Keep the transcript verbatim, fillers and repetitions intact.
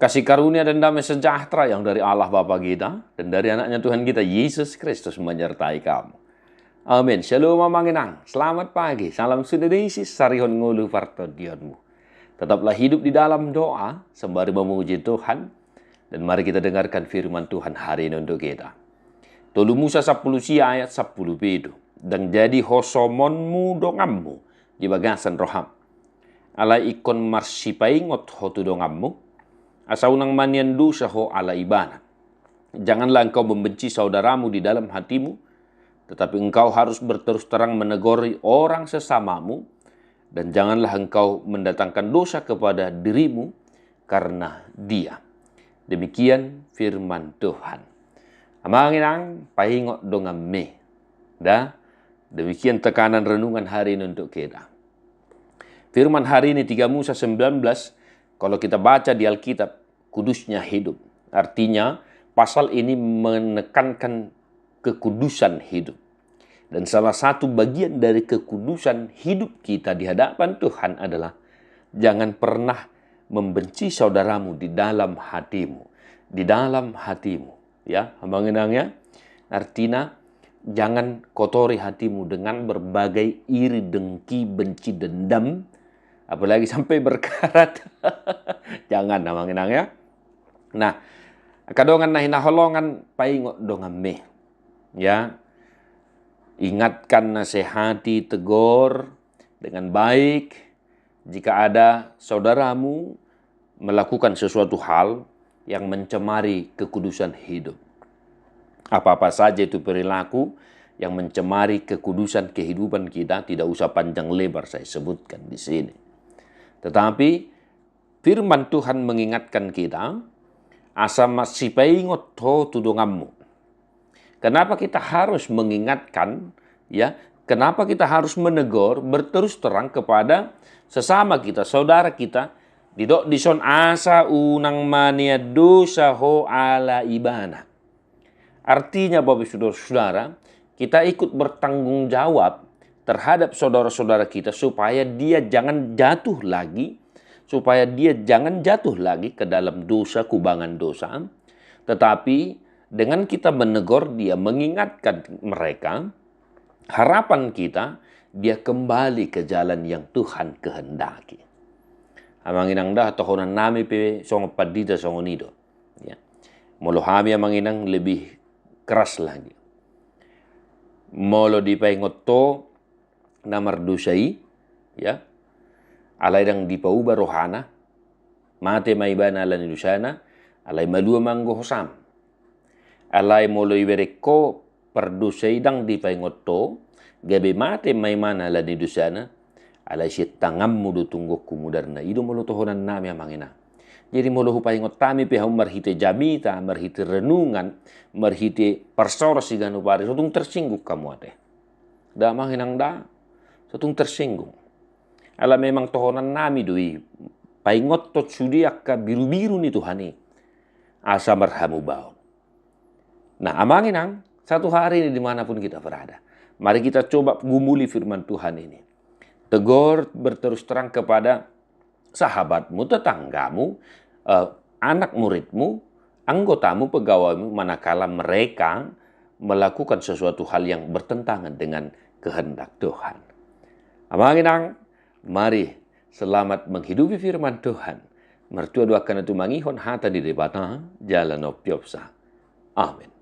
Kasih karunia dan damai sejahtera yang dari Allah Bapa kita dan dari Anaknya Tuhan kita Yesus Kristus menyertai kamu. Amin. Shalom amang inang. Selamat pagi. Salam Sinaidensis, sarihon ngolu partondionmu. Tetaplah hidup di dalam doa sembari memuji Tuhan. Dan mari kita dengarkan firman Tuhan hari ini untuk kita. Tolu Musa sampulu sia ayat sampulu pitu. Ndang jadi hosomonmu donganmu di bagasan roham. Alai ingkon marsipaingot ho tu donganmu, asa unang manian dosa ho ala ibana. Janganlah engkau membenci saudaramu di dalam hatimu, tetapi engkau harus berterus terang menegori orang sesamamu, dan janganlah engkau mendatangkan dosa kepada dirimu karena dia. Demikian firman Tuhan. Amang inang, paingot donganmi. Da, demikian tekanan renungan hari ini untuk kita. Firman hari ini tiga Musa sembilan belas, kalau kita baca di Alkitab, kudusnya hidup. Artinya, pasal ini menekankan kekudusan hidup. Dan salah satu bagian dari kekudusan hidup kita di hadapan Tuhan adalah jangan pernah membenci saudaramu di dalam hatimu. Di dalam hatimu. Ya, amang inang ya. Artinya, jangan kotori hatimu dengan berbagai iri, dengki, benci, dendam, apalagi sampai berkarat. Jangan, amang inang ya. Nah, angka dongan na hinaholongan, paingot donganmi. Ya. Ingatkan, nasihati, tegur dengan baik jika ada saudaramu melakukan sesuatu hal yang mencemari kekudusan hidup. Apa-apa saja itu perilaku yang mencemari kekudusan kehidupan kita, tidak usah panjang lebar saya sebutkan di sini. Tetapi firman Tuhan mengingatkan kita, asa marsipaingot ho tu donganmu. Kenapa kita harus mengingatkan, ya? Kenapa kita harus menegur, berterus terang kepada sesama kita, saudara kita? Didok dison, asa unang manian dosa ho ala ibana. Artinya, Bapak Saudara-saudara, kita ikut bertanggung jawab terhadap saudara-saudara kita supaya dia jangan jatuh lagi, supaya dia jangan jatuh lagi ke dalam dosa, kubangan dosa. Tetapi dengan kita menegur dia, mengingatkan mereka, harapan kita dia kembali ke jalan yang Tuhan kehendaki. Amang inang da, tohonan nami pe songon pandita songon i do. Ya. Molo hami amang inang lebih keras lagi. Molo dipaingot ho na mardosa i, ya. Alai ndang dipauba rohana, mate ma ibana ala ni dosana, alai malua ma anggo hosam. Alai molo ibereng ho pardosa i ndang dipaingot ho, gabe mate ma ibana ala ni dosana, alai sian tanganmu do tung gokhon mudarna. I do molo tohonan nami amang inang. Jadi molo hupaingot hami pe hamu marhite jamita, marhite renungan, marhite parsoros siganup ari, so tung tersinggung hamu ate. Da amang inang da, so tung tersinggung. Ala memang tohonan nami do i, paingothon sude angka birubiru ni Tuhan i, asa marhamubaon. Nah, amang inang, satu hari ini dimanapun kita berada, mari kita coba gumuli firman Tuhan ini. Tegur, berterus terang kepada sahabatmu, tetanggamu, eh, anak muridmu, anggotamu, pegawaimu, manakala mereka melakukan sesuatu hal yang bertentangan dengan kehendak Tuhan. Amang inang, mari selamat menghidupi firman Tuhan. Martua do angka na tumangihon hata ni Debata jala na umpeopsa. Amin.